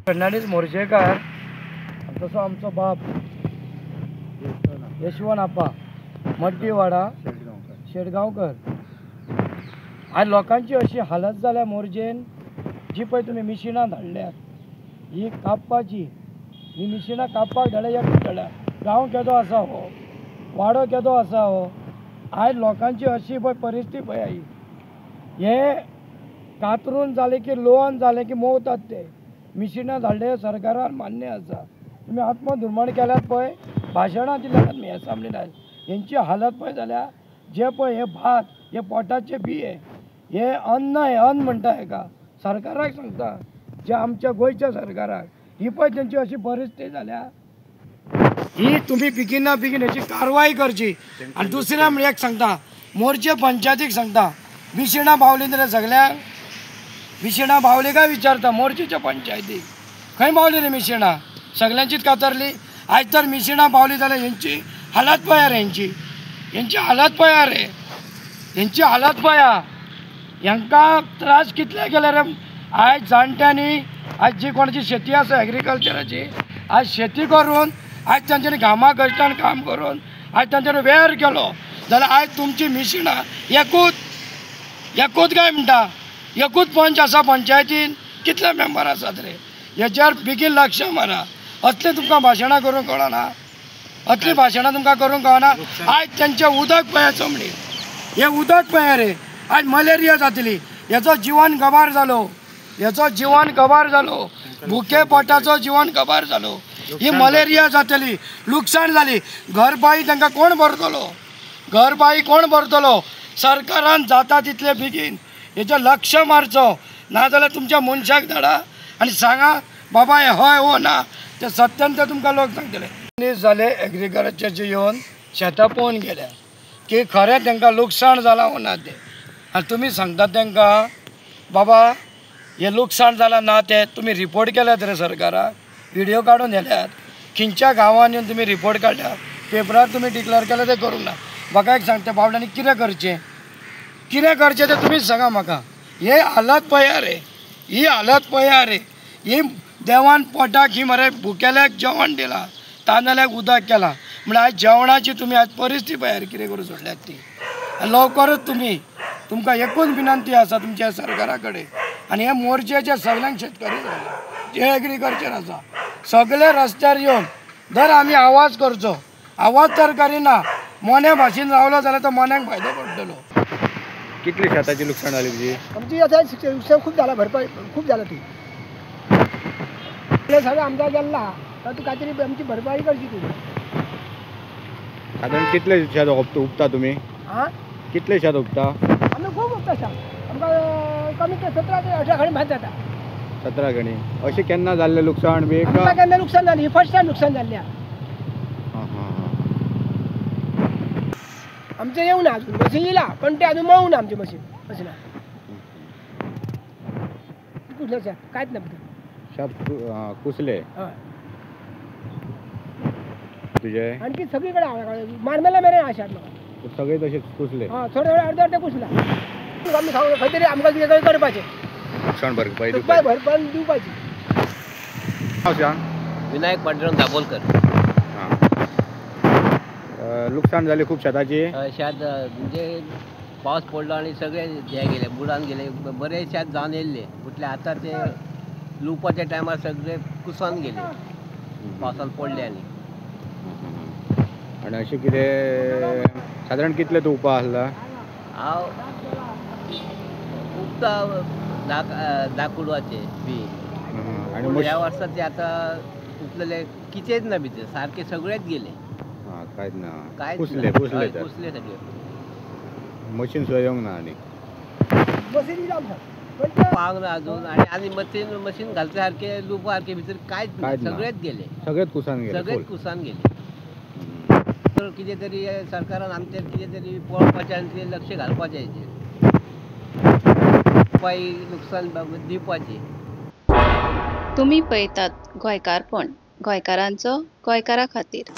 फर्नांडीस मोर्जेकार तसो आमचो बाप यशवंत आपा मड्डीवाडा शेटगांवकर. आयज लोकांची अशी हालत जाल्या मोर्जेन, जी पळय तुमी मिशिनां धाडल्यात ही कापपाची, ही मिशिनां कापपाक धाडल्या, एकूच धाडल्या. गांव केदो आसा हो, वाडो केदो आसा हो. आयज लोकांची अशी पळय परिस्थिती पळय ही, हे कातरून जालें की लोन जालें की मोवतात ते. मिशिनां धाडले सरकारान मान्य आसा, तुमी आत्मदुर्मण केल्यात पळय, भाशणां दिल्यात आमी एसेंब्लीन. आयज हेंची हालत पळय जाल्या, जे पळय हे भात, हे पोटाचे बिये, हे अन्न, हे अन्न म्हणटा हेका. सरकाराक सांगता, जे आमच्या गोंयच्या सरकाराक, ही पळय तेंची अशी परिस्थिती जाल्या, ही तुमी बेगिना बेगीन हेची कारवाय करची. आनी दुसरें म्हणजे एक सांगता, मोर्चे पंचायतीक सांगता, मिशिनां पावली न्ही रे सगल्यांक, मिशिनां पावली काय विचारता मोर्चेच्या पंचायतीक, खंय पावली रे मिशिनां, सगल्यांचीच कातरली. आयज तर मिशिनां पावली जाल्यार हेंची हालत पळया रे, हेंची हेंची हालत पळया रे, हेंची हालत पळया. हेंकां त्रास कितले केले रे. आयज जाणट्यांनी, आयज जी कोणाची शेती आसा एग्रीकल्चराची, आयज शेती करून आयज तांच्यांनी घामा कश्टान काम करून आयज तांच्यांनी वेर केलो जाल्यार आयज तुमची मिशिनां एकूच एकूच काय म्हणटा, एकूच पंच आसा पंचायतीन, कितले मेंबर आसात रे. हेचेर बेगीन लक्ष मारा. असली तुमकां भाशणां करूंक कळना, असली भाशणां तुमकां करूंक कळना. आयज तेंचें उदक पळया चमडी, हें उदक पळया रे, आयज मलेरिया जातली, हेचो जिवन गबार जालो, हेचो जिवन गबार जालो, भुके पोटाचो जिवन गबार जालो, ही मलेरिया जातली, लुकसाण जाली. घरबाई तांकां कोण भरतलो, घरबाई कोण भरतलो. सरकारान जाता तितले बेगीन हेचेर लक्ष मारचो, नाजाल्यार तुमच्या मनशाक धाडा आनी सांगा बाबा हे हय हो ना, ते सत्यान ते तुमकां लोक सांगतले. दीस जाले एग्रीकल्चरचे येवन शेतां पळोवन गेल्या की खरें तांकां लुकसाण जालां वो ना तें. आनी तुमी सांगतात तांकां बाबा हें लुकसाण जालां ना तें, तुमी रिपोर्ट केल्यात रे सरकाराक, व्हिडियो काडून व्हेल्यात, खंयच्या गांवांनी येवन तुमी रिपोर्ट काडल्यात, पेपरार तुमी डिक्लेर केलें तें करूंक ना. म्हाका एक सांगता बाबड्यांनी कितें करचें, कितें करचें तें तुमीच सांगा म्हाका. हे हालत पळया रे, ही हालत पळया रे. ही देवान पोटाक ही मरे भुकेल्याक जेवण दिलां, तांदल्याक उदक केलां, म्हणल्यार आयज जेवणाची तुमी आयज परिस्थिती पळयार कितें करून सोडल्यात ती. आनी लवकरूच तुमी, तुमकां एकूच विनंती आसा तुमच्या सरकारा कडेन आनी हे मोर्चेचे सगल्यांक शेतकरी जे एग्रीकल्चर आसा सगळे रस्त्यार येवन जर आमी आवाज करचो, आवाज तर करिना, मोन्या भाशेन रावलो जाल्यार तो मोन्यांक फायदो पडटलो. कितली शेताची लुकसाण जाली तुजी? आमची आतां लुकसाण खूब जाला, भरपाई खूब जाला. ती सगळें आमदार गेल्ला, तातूंत कांय तरी आमची भरपाई करची तुमी. सादारण कितले शेत उपता तुमी? आं, कितले शेत उपता? आमी खूब उपता शेत, आमकां कमी 17 ते 18 खणी भात जाता. 17 खणी. अशें केन्ना जाल्लें लुकसाण बी? आमकां केन्ना लुकसाण जालें, ही फर्स्ट टायम लुकसाण जाल्लें. आमचें येवना अजून मशीन येयला, पण तें अजून मेळूंक ना आमचें मशीन, मशिनां कुसलें शेत कांयच ना भितर. शेत कुसले हय तुजे? आणखी सगळी कडेन मारमेला मेरेन आहा शेत म्हाका. सगळे तशेंच कुसले? हय, थोडे थोडे अर्दे अर्दे कुसला. आमी खावंक खंय तरी आमकां कितें करपाचें, लुकसाण भरपाई भरपाई दिवपाची. विनायक पांडुरंग दाबोलकर. लुकसाण जालें खूब शेताची? शेत म्हणजे पावस पडलो आनी सगळे हे गेले, बुडान गेले, बरें शेत जावन येयल्ले, म्हटल्यार आतां ते लुवपाच्या टायमार सगळे कुसान गेले, पावसान पडले. आनी आनी अशें कितें सादारण कितले तूं उपा आसला? हांव उपता 10 कुडवाचे बी. आनी ह्या वर्सा ते आतां उपलेले कितेंच ना भितर, सारके सगळेच गेले. कांयच ना, कुसले कुसले कुसले सगळे. मशीन सुद्दां येवंक ना. आनी पावंक ना अजून. आनी आनी मशीन मशीन घालचे सारके लुवपा सारके भितर कांयच ना, सगळेच गेले, सगळेच कुसान गेले, सगळेच कुसान गेले. तर कितें तरी सरकारान आमचेर कितें तरी पळोवपाचें आनी कितें लक्ष घालपाचें हेचेर, भरपाई लुकसाण दिवपाची. तुमी पळयतात गोंयकारपण, गोंयकारांचो गोंयकारा खातीर.